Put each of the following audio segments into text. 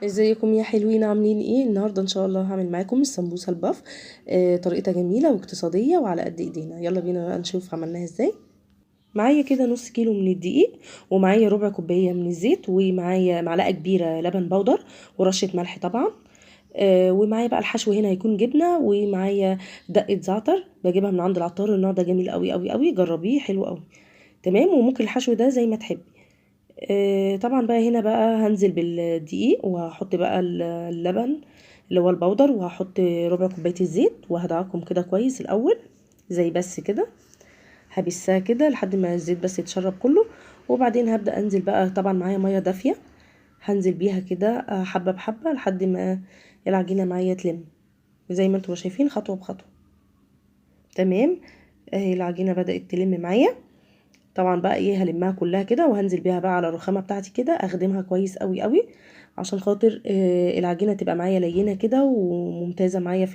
ازيكم يا حلوين؟ عاملين ايه النهارده؟ ان شاء الله هعمل معاكم السمبوسه ال puff. طريقتها جميلة واقتصادية وعلى قد ايدينا. يلا بينا بقى نشوف عملناها ازاي. معايا كده نص كيلو من الدقيق، ومعايا ربع كوباية من الزيت، ومعايا معلقه كبيرة لبن بودر، ورشه ملح طبعا. ومعايا بقى الحشو هنا هيكون جبنه، ومعايا دقه زعتر بجيبها من عند العطار. النوع ده جميل قوي قوي قوي، جربيه حلو قوي. تمام. وممكن الحشو ده زي ما تحبي. طبعا بقى هنا بقى هنزل بالدقيق، وهحط بقى اللبن اللي هو البودر، وهحط ربع كوباية الزيت، وهدعكم كده كويس الاول زي بس كده، هبسها كده لحد ما الزيت بس يتشرب كله. وبعدين هبدا انزل بقى، طبعا معايا مية دافيه هنزل بيها كده حبه بحبه لحد ما العجينة معايا تلم زي ما انتم شايفين خطوة بخطوة. تمام. اهي العجينة بدات تلم معايا. طبعا بقى ايه، هلمها كلها كده وهنزل بيها بقى على الرخامه بتاعتي كده، اخدمها كويس قوي قوي عشان خاطر العجينة تبقى معايا لينه كده وممتازة معايا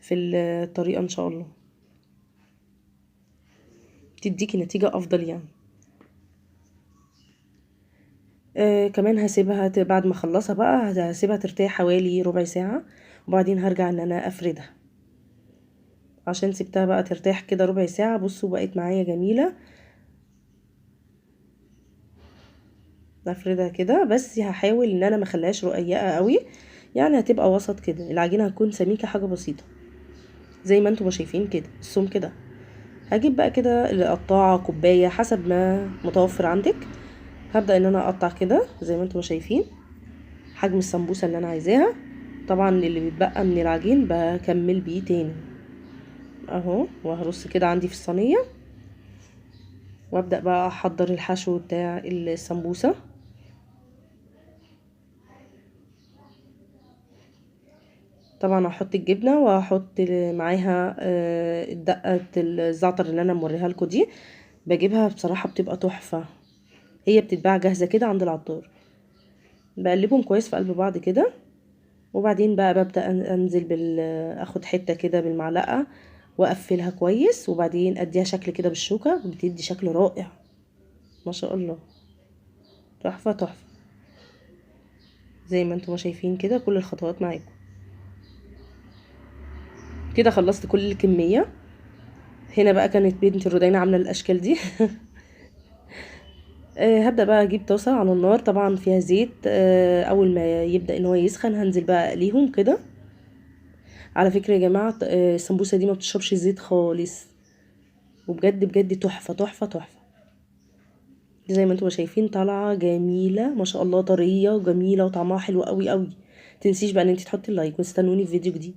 في الطريقة ان شاء الله، تديكي نتيجة افضل يعني. كمان هسيبها بعد ما اخلصها بقى هسيبها ترتاح حوالي ربع ساعة، وبعدين هرجع ان انا افردها. عشان سبتها بقى ترتاح كده ربع ساعة، بصوا بقت معايا جميلة. افردها كده، بس هحاول ان انا ما اخليهاش رقيقه قوي، يعني هتبقى وسط كده، العجينة هتكون سميكة حاجة بسيطة زي ما انتم ما شايفين كده السمك ده. هجيب بقى كده القطاعه، كوباية حسب ما متوفر عندك. هبدا ان انا اقطع كده زي ما انتم ما شايفين حجم السمبوسه اللي انا عايزاها. طبعا اللي بيتبقى من العجين بكمل بيه تاني اهو، وهرص كده عندي في الصينية، وابدا بقى احضر الحشو بتاع السمبوسه. طبعا هحط الجبنة، وهحط معاها دقه الزعتر اللي انا موريها لكم دي، بجيبها بصراحة بتبقى تحفة، هي بتتباع جاهزة كده عند العطار. بقلبهم كويس في قلب بعض كده، وبعدين بقى ببدا انزل اخد حتة كده بالمعلقه واقفلها كويس، وبعدين اديها شكل كده بالشوكة، بتدي شكل رائع ما شاء الله، تحفة تحفة زي ما انتم شايفين كده. كل الخطوات معاكم كده. خلصت كل الكمية. هنا بقى كانت بنت الرودينه عامله الاشكال دي. هبدا بقى اجيب طاسه على النار، طبعا فيها زيت. اول ما يبدا ان هو يسخن هنزل بقى اقليهم كده. على فكرة يا جماعة، السمبوسه دي ما بتشربش زيت خالص، وبجد بجد تحفة تحفة تحفة زي ما انتم شايفين، طالعه جميلة ما شاء الله، طرية وجميلة وطعمها حلو قوي قوي. تنسيش بقى ان انت تحطي اللايك، واستنوني في فيديو جديد.